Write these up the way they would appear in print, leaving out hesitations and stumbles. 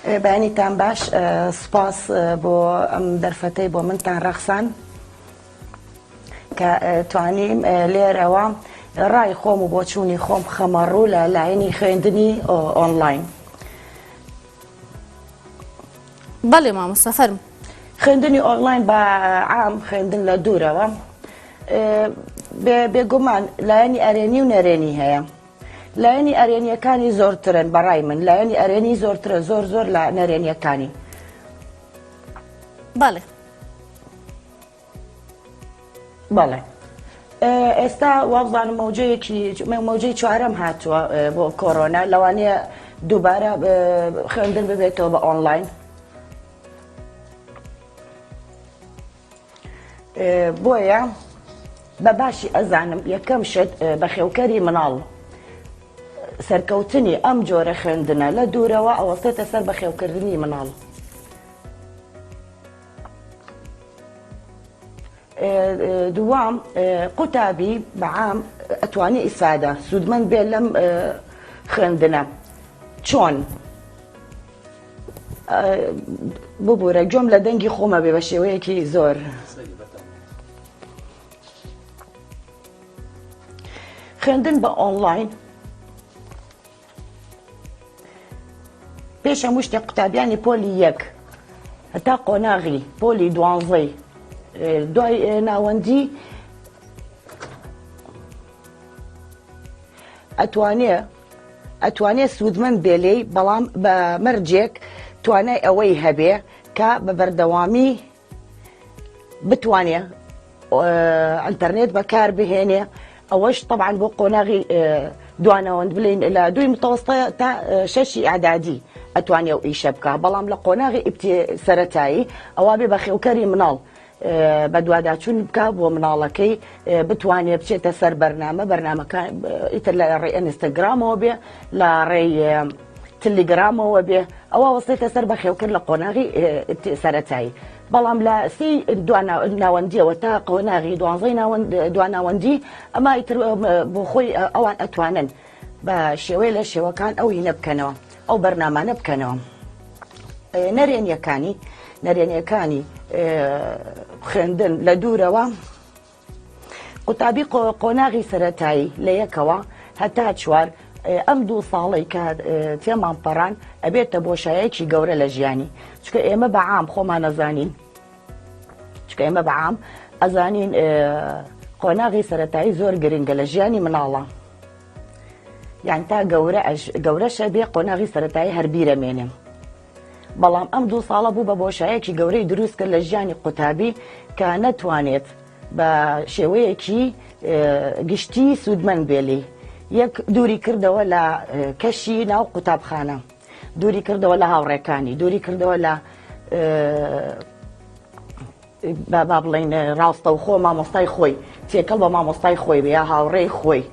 بەیانیتان باش سوپاس بۆ ئەم دەرفەتەی بۆ منتان ڕەخسان کە توانیم لێرەوە ڕای خۆم و بۆچوونی خۆم بخەمە ڕوو لە لایەنی خوێندنی ئۆنلاین. بەڵێ مامۆستا فەرموو. خوێندنی ئۆنلاین بە عام خوێندن لە دوورەوە بێگومان لایەنی ئەرێنی و نەرێنی هەیە. لایەنی ئەرێنیەکانی زۆرترن بەڕای من لایەنی ئەرێنی زۆرترە زۆر زۆر لە نەرێنیەکانی. بەڵێ. بەڵێ ئێستا وابزانم مەوجەیەکی مەوجەی چوارەم هاتووە بۆ کۆرۆنا لەوانەیە دووبارە خوێندن ببێتەوە بە ئۆنلاین. بۆیە بە باشی ئەزانم یەکەم شت بەخێوکەری مناڵ سەرکەوتنی ئەم جۆرە خوێندنە لە دوورەوە ئەوەستێتە سەر بەخێوکردنی مناڵ. دووەم قوتابی بەعام ئەتوانی ئیسفادە سوودمەند بێ لەم خوێندنە چۆن؟ ببورە گوێم لە دەنگی خۆمە بێ بە شێوەیەکی زۆر. خوێندن بە ئۆنلاین پێش هەموو شتێک قوتابیانی پۆلی یەک هەتا قۆناغی پۆلی دوانزەی دوای ناوەندی ئەتوانێ ئەتوانێ سوودمەند بێ لێی بەڵام بە مەرجێک توانای ئەوەی هەبێ کە بە بەردەوامی بتوانێ ئەتەرنێت بەکار بهێنێ ئەوەش طبعا بۆ قۆناغی دوانەوەند بلین لە دوی متەوەستە تا شەشی ئەعدادی ئەتوانێ و ئیشە بکە بەڵام لە قۆناغی سەتایی ئەوە بێ بەخێوکەری مناڵ بەدواداچوون بکا بۆ مناڵەکەی بتوانێ بچێتە سەر بەرنامە بەرنامەکان ئیتر لە ڕێی ئینستاگرامەوە بێ لە ڕێی تلیگرامەوە بێ ئەوە وەستێتە سەر بەخێوکرد لە قۆناغی سەرەتایی بەڵام لە سی ناوەندیەوە تا قۆناغی دوانزەی دواناوەندی ئەمە ئیتر بۆ خۆی ئەوان ئەتوانن بە شێوەیە لە شێوەکان ئەو هینە بکەنەوە ئەو بەرنامانە بکەنەوە نەرێنیەکانی نەرێنیەکانی خوێندن لە دوورەوە قوتابی قۆناغی سەتایی لە یەکەوە هەتا چوار ئەم دوو ساڵی کە تێمان پەڕان ئەبێتە بۆشایەکی گەورە لە ژیانی چکە ئێمە بە عام خۆمان نەزانین چکە ئێمە بە عام ئەزانین قۆناغی سەتایی زۆر گرنگە لە ژیانی مناڵە یان تا گەورە گەورەشە بێ قۆناغی سەتایی هەر بیرەمێنێ بەڵام ئەم دوو ساڵە بوو بە بۆشایەکی گەورەی دروست کرد لە ژیانی قوتابی کە نەتوانێت بە شێوەیەکی گشتی سوودمەند بێ لێی. یەک دووری کردەوە لە کەشی ناو قوتابخانە، دووری کردەوە لە هاوڕێکانی، دووری کردەوە لە با بڵێین ڕاستەوخۆ مامۆستای خۆی تێکەڵ بە مامۆستای خۆی بێ یا هاوڕێی خۆی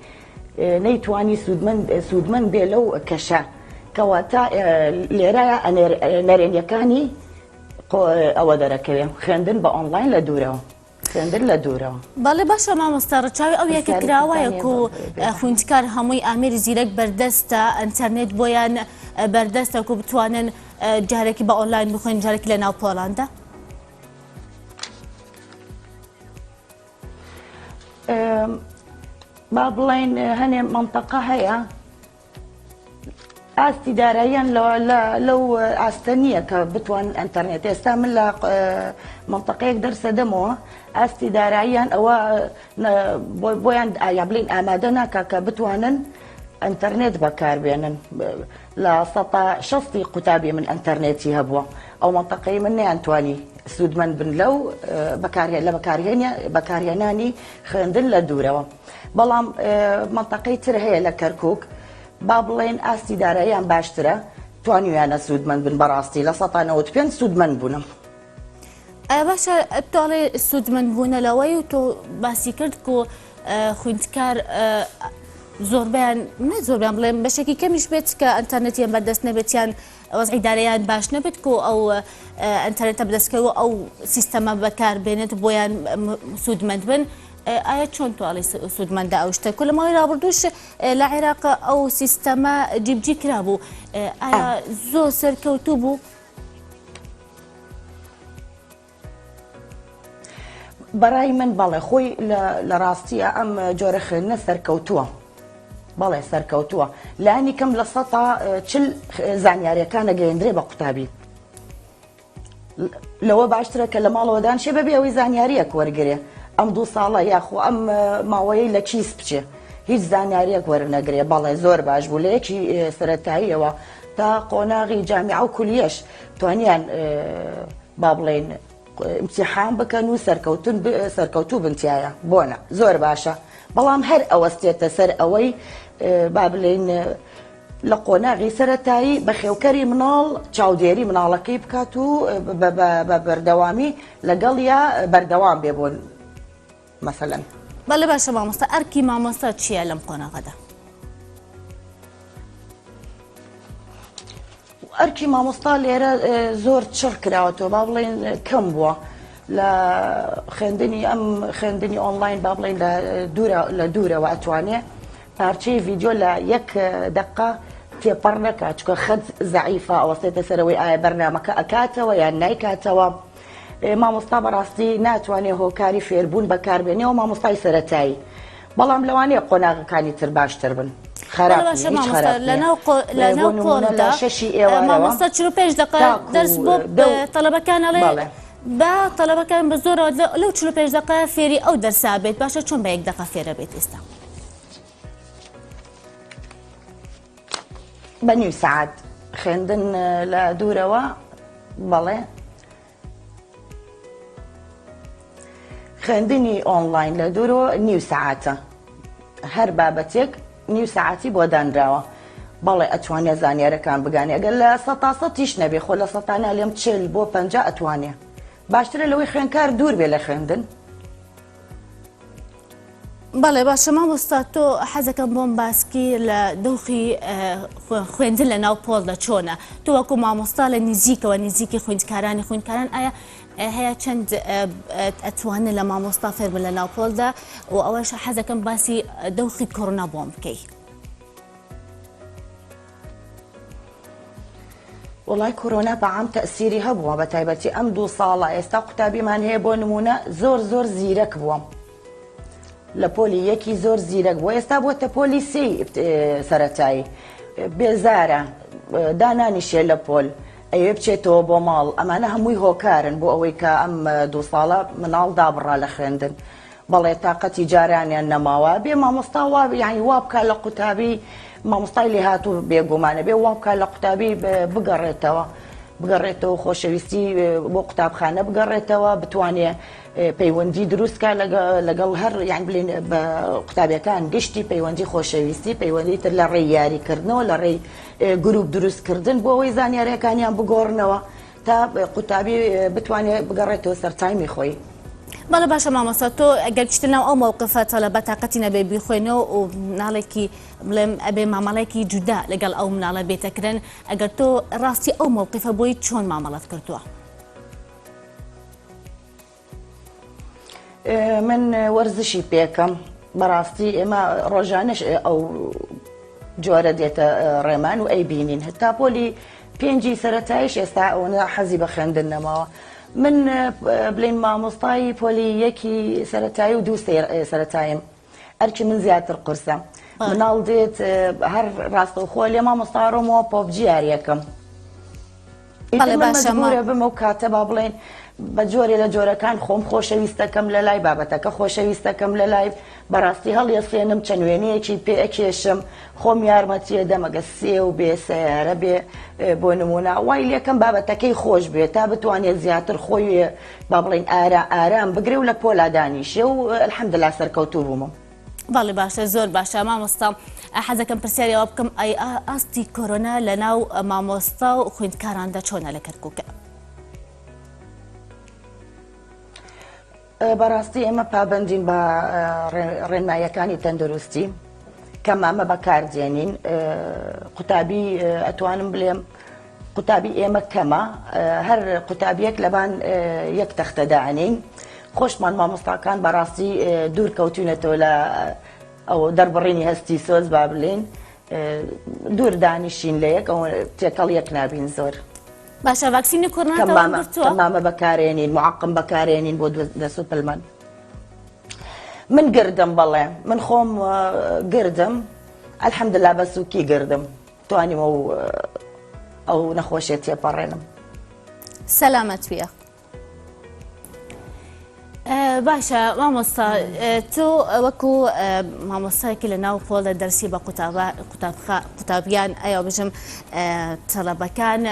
نەیتوانی سوودمەند بێ لەو کەشە کەواتە لێرە نەرێنیەکانی ئەوە دەرەکەوێ خوێندن بە ئۆنلاین لە دوورەوە خوێندن لە دوورەوە. بەڵێ باشە مامۆستا ڕەچاوی ئەو یەکە کراوەیە کو خویندکار هەمووی ئامێری زیرەک بەردەستە ئەنتەرنێت بۆیان بەردەستە کو بتوانن جارێکی بە ئۆنلاین بخوێن جارێکی لە ناو پۆڵاندا؟ با بڵێین هەنێ مەنتەقە هەیە ئاستی داراییان لەو ئاستە نییە کە بتوان ئەتەرنێت ئێستا من لە منطقەیەک دەرسە دەمەوە ئاستی داراییان ئەوە بۆیان یا بڵین ئامادە ناکە کە بتوانن ئەتەرنێت بەکاربێنن لە سەتا شەستی قوتابی من ئەنتەرنێتی هەبووە ئەو مەنتەقەی من نەیانتوانی سوودمەند بن لەو لە بەکارهێنانی خوێندن لە دوورەوە بەڵام مەنتەقەی تر هەیە لە کەرکک با بڵێن ئاستی داراییان باشترە توانیویانە سوودمەند بن بەڕاستی لە 95 سوودمەند بوونم. باشە تۆڵێ سوودمەند بوونە لەوەی و تۆ باسی کرد کو خویندکار زۆربیان نە زۆربیان بڵێم بەشێکی کەمیش بێت کە ئەتەرنێتیان بەردەست نەبێتیان وەزعی دارەیان باش نەبێت کو ئەو ئەتەرنێتە بەدەستکەوە ئەو سیستەمە بەکار بێنێت بۆیان سوودمەند بن. ئایا چۆن تۆ ئەڵێی سوودمەندە ئەو شتە کو لە ماوەی ڕابردووش لە عێراق ئەو سیستەمە جیبجی کرابوو ئایا زۆر سەرکەوتوو بوو؟ بەڕای من بەڵێ خۆی لە ڕاستیە ئەم جۆرە خوێندنە سەرکەوتووە بەڵێ سەرکەوتووە لانی کەم 40% زانیاریەکان نەگەیەندرێ بە قوتابی لەوە باشترە کە لە ماڵەوە دانشێ بەبێ ئەوەی زانیاریەک وەرگێ ئەم دوو ساڵە یاخۆ ئەم ماوەیەی لە کیس بچێ هیچ زانیاریەک وەرنەگرێ بەڵێ زۆر باش بوو لە یەکی سەرەتاییەوە تا قۆناغی جامیعە و کولیەش توانیان با بڵێین ئیمتیحان بکەن و سەرکەوتن سەرکەوتوو بن تایە بۆنە زۆر باشە بەڵام هەر ئەوەستێتە سەر ئەوەی با بلین لە قۆناغی سەتایی بەخێوکەری مناڵ چاودێری مناڵەکەی بکات و بە بەردەوامی لەگەڵ یا بەردەوام بێ بۆن مەسەلەن. بەڵێ باشە مامۆستا ئەرکی مامۆستا چییە لەم قۆناغەدا؟ ئەرکی مامۆستا لێرە زۆر چڕ کراوەتەوە با بڵێن کەم بووە لە خوێندنی ئەم خوێندنی ئۆنلاین با بڵێن لە دوورە لە دوورەوە ئەتوانێ پارچەی ڤیدیۆ لە یەک دقە تێپەڕ نەکات چکە خەت زەعیفە ئەوەستێتە سەرەوەی ئایا بەرنامەکە ئەکاتەوە یان نایکاتەوە مامۆستا بەڕاستی ناتوانێ هۆکاری فێربوون بەکاربێنێ و مامۆستای سەرەتایی بەڵام لەوانەیە قۆناغەکانی تر باشتر بن خراپ باشە مامۆستا لەناو لەناو پۆلدا شەشی ئێوارەوە مامۆستا 45 دقە دەرس بۆ تەلەبەکان ئەڵێ با تەلەبەکان بە زۆرەوە لەو 45 دقە فێری ئەو دەرسا بێت باشە چۆن بە یەک دقە فێرە بێت ئێستا؟ بە نیو سەعات خوێندن لە دوورەوە بەڵێ خوێندنی ئۆنلاین لە دوورەوە نیو سەعاتە هەر بابەتێک نیو سەعاتی بۆ دانراوە بەڵێ ئەتوانێ زانیارەکان بگانێ ئەگەر لە سەتا سەتیش نەبێ خۆ لە سەتانە لێم 40 بۆ 50 ئەتوانێ باشترە لەوەی خوێنکار دوور بێ لە خوێندن. بەڵێ باشە مامۆستا تۆ حەزەکەم بۆم باسکی لە دۆخی خوێندن لە ناو پۆڵدا چۆنە تۆ وەکو مامۆستا لە نزیکەوە نزیکی خوێندکارانی خوێندکاران ئایا هەیە چەند ئەتوانن لە مامۆستا فێربن لە ناو پۆلدا و ئەوەش حەزەکەم باسی دۆخی کۆرۆنا بۆم بکەی. وڵای کۆرۆنا بە عام تەسیری هەبووە بە تایبەتی ئەم دوو ساڵە ئێستا قوتابیمان هەیە بۆ نمونە زۆر زۆر زیرەک بووە لە پۆلی یەکی زۆر زیرەک بووە ئێستا بۆتە پۆلی سێی سەرەتایی بێزارە دانانیشێ لە پۆل ئەوێ بچێتەوە بۆ ماڵ ئەمانە هەمووی هۆکارن بۆ ئەوەی کە ئەم دوو ساڵە مناڵ دابڕا لە خوێندن بەڵێ تاقەتی جارانیان نەماوە بێ مامۆستا وا یعنی وا بکا لە قوتابی مامۆستای لێهاتوو بێگومانە بێ وا بکا لە قوتابی بگەڕێتەوە بگەڕێتەوە خۆشەویستی بۆ قوتابخانە بگەڕێتەوە بتوانێ پەیوەندی دروست کا لەگەڵ هەر یان بلین بە قوتابیەکان گشتی پەیوەندی خۆشەویستی پەیوەندی تر لە ڕێی یاریکردنەوە لە ڕێی گروپ دروستکردن بۆ ئەوەی زانیاریەکانیان بگۆڕنەوە تا قوتابی بتوانێت بگەڕێتەوە سەر تایمی خۆی. بەڵێ باشە مامۆستا تۆ ئەگەر بچیتە ناو ئەو مەوقفە تەلەبە تاقەتی نەبێ بیخوێنەوە و مناڵێکی بڵێم ئەبێ مامەڵێکی جودا لەگەڵ ئەو مناڵە بێتەکرن ئەگەر تۆ ڕاستی ئەو مەوقفە بۆی چۆن مامەڵەت کردووە؟ من وەرزشی پێکەم بەڕاستی ئێمە ڕۆژانەش ئەو جۆرە دێتە ڕێمان و ئەی بینین هەتا پۆلی پێنجی سەتایش ئێستا ئەوەنە حەزی بە خوێندن نەماوە من بلین مامۆستای پۆلی یەکی سەتایی و دوو سەتایم ئەرکی من زیاتر قورسە مناڵ دێت هەر ڕاستەوخۆ لێ مامۆستا ڕۆمەوە PUBG یاریەکەم مەجبورە بم ئەو کاتە با بڵێن بە جۆرێ لە جۆرەکان خۆم خۆشەویستەکەم لە لای بابەتەکە خۆشەویستەکەم لە لای بەڕاستی هەڵیەسێنم چەند وێنەیەکی پێ ئەکێشم خۆم یارمەتیە دەمەگە سێ و بێ سەیارە بێ بۆ نمونە وای لێکەم بابەتەکەی خۆش بێت تا بتوانێت زیاتر خۆی با بڵێین ئارا ئارام بگرێ و لە پۆلا دانیشێ و الحمدللە سەرکەوتوو بووم. بەڵێ باشە زۆر باشە مامۆستا حەزەکەم پرسیاری ئەوە بکەم ئەی ئاستی کۆرۆنا لە ناو مامۆستا و خوێندکاراندا چۆنە لە کەرکووکە؟ بەڕاستی ئێمە پابندین بە ڕێنماییەکانی تەندروستی کەمامە بەکاردێنین قوتابی ئەتوانم بلێم قوتابی ئێمە کەمە هەر قوتابیەک لەبان یەک تەختە دانین. خۆشمان مامۆستاکان بەڕاستی دوور کەوتوینەتەوە لە ئەو دەربڕینی هەستی سۆز با بلین دوور دانیشین لە یەک ئەو تێکەڵ یەک نابین زۆر. باشە ڤاکسینی کۆرۆناتان گرتووە؟ کەمامە بەکارێنین معقم بەکارێنین بۆ دەست و پلمان. من گردم بەڵێ من خۆم گردم الحمدلله بە سوکی گردم توانیم ئەو ئەو نەخۆشیە تێپەڕێنم. سەلامەت بیە. باشە مامۆستا تۆ وەکو مامۆستایەکی لە ناو پۆڵە دەرسی بە قوتابیان ئەیا بژم تەڵەبەکان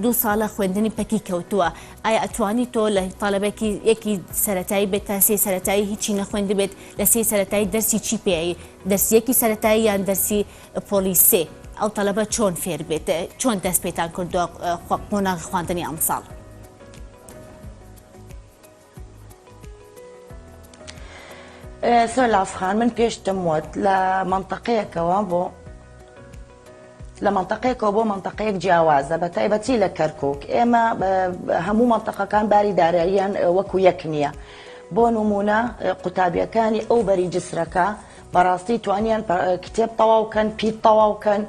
دوو ساڵە خوێندنی پەکی کەوتووە ئایا ئەتوانی تۆ لە تاالبێکی یەکی سەتایی بێت تا سێ سەتایی هیچی نەخوێندبێت لە سێ سەتایی دەرسی چی پێی دەرسیەکی سەتایی یان دەرسی پۆلی سێ ئەو تەلەبە چۆن فێر بێت چۆن دەست پێتان کردووە قۆناغی خواندنی ئەمساڵ؟ سۆلاف خان من پێشتم وت لە مەنتەقەیەکەوە بۆ لە مەنتەقەیەکەوە بۆ مەنتەقەیەک جیاوازە بە تایبەتی لە کەرکک ئێمە هەموو مەنتەقەکان باری داراییان وەکو یەک نییە بۆ نمونە قوتابیەکانی ئەو بەری جسرەکە بەڕاستی توانیان کتێب تەواو کەن پیت تەواو کەن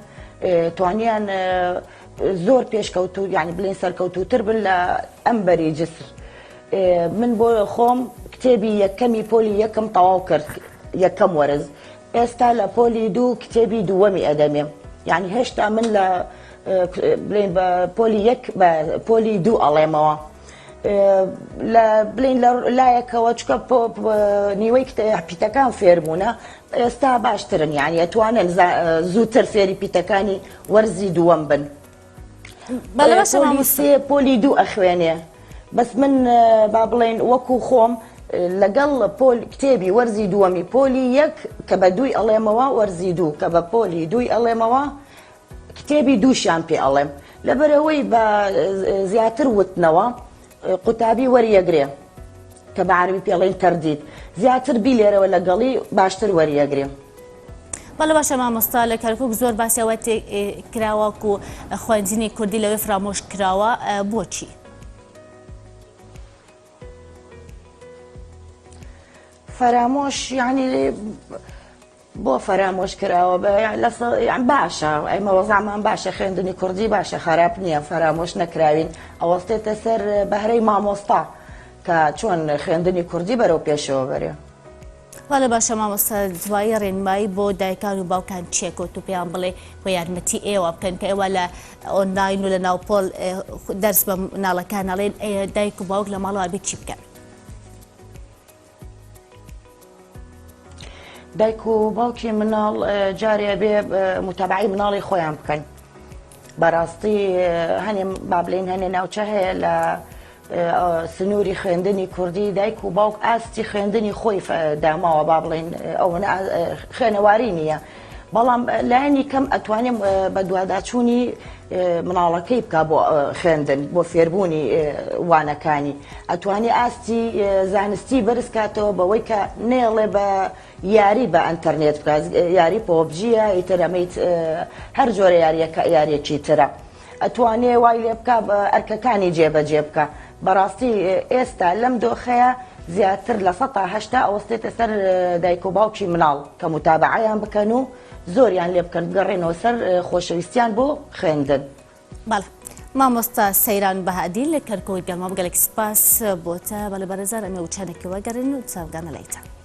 توانیان زۆر پێشکەوتو یعنی بلین سەرکەوتوتر بن لە ئەم بەری جسر من بۆ خۆم کتێبی یەکەمی پۆلی یەکەم تەواو کرد یەکەم وەرز ئێستا لە پۆلی دوو کتێبی دووەمی ئەدەمێ یعنی هێشتا من لە بلین بە پۆلی یەک بە پۆلی دوو ئەڵێمەوە لە بلین لە لایەکەوە چکە نیوەی پیتەکان فێربوونە ئێستا باشترن یعنی ئەتوانن زووتر فێری پیتەکانی وەرزی دووەم بن پۆلی سێ پۆلی دوو ئەخوێنێ بەس من با بڵێن وەکو خۆم لەگەڵ پۆل کتێبی وەرزی دووەمی پۆلی یەک کە بە دووی ئەڵێمەوە وەرزی دوو کە بە پۆلی دووی ئەڵێمەوە کتێبی دووشیان پێ ئەڵێم لەبەرئەوەی بە زیاتر وتنەوە قوتابی وەریەگرێ کە بە عەرەبی پێ ئەڵێن تردید زیاتر بیلێرەوە لەگەڵی باشتر وەریەگرێ. بەڵێ باشە مامۆستا لە کەرکوک زۆر باسی ئەوە کراوە و خوێندنی کوردی لەوێ فرامۆش کراوە بۆچی؟ فەرامۆش یعنی بۆ فەرامۆش کراوە بە لە یان باشە ئەمە وەزعمان باشە خوێندنی کوردی باشە خراپ نییە فەرامۆش نەکراوین ئەوەستێتە سەر بەهرەی مامۆستا کە چۆن خوێندنی کوردی بەرەو پێشەوە بەرێ. بەڵێ باشە مامۆستا دوایی ڕێنمایی بۆ دایکان و باوکان چیە کۆ تو پێیان بڵێ بۆ یارمەتی ئێوە بکەن کە ئێوە لە ئۆنلاین و لە ناوپۆل دەرس بە مناڵەکان ئەڵێن دایک و باوک لە ماڵەوە بێت چی بکەن؟ دایک و باوکی مناڵ جارێ ئەبێ متابعی مناڵی خۆیان بکەن بەڕاستی هەنێ با بلین هەنێ ناوچە هەیە لە سنووری خوێندنی کوردی دایک و باوک ئاستی خوێندنی خۆی داماوە با بڵین ئەوە خوێنەواری نییە بەڵام لایەنی کەم ئەتوانێ بەدواداچوونی مناڵەکەی بکا بۆ خوێندن بۆ فێربوونی وانەکانی ئەتوانێ ئاستی زانستی بەرز کاتەوە بەوەی کە نێڵێ بە یاری بە ئەتەرنێت بکات یاری پۆبجیە ئیتر ئەمەیت هەر جۆرە یاریەکە یاریەکی ترە ئەتوانێ وای لێ بکا ئەرکەکانی جێبەجێ بکا بەڕاستی ئێستا لەم دۆخەیە زیاتر 80% ئەوەستێتە سەر دایک و باوکی مناڵ کە متابعەیان بکەن و زۆریان لێ بکەن بگەڕێنەوە سەر خۆشەویستیان بۆ خوێندن. بەڵێ مامۆستا سەیران بەهادین لە کەرکوک گەرما گەلێک سپاس بۆتە بەڵێ بەڕێزان ئەمێ وچانێکی وەگەڕێن و چاوگانە لایتان.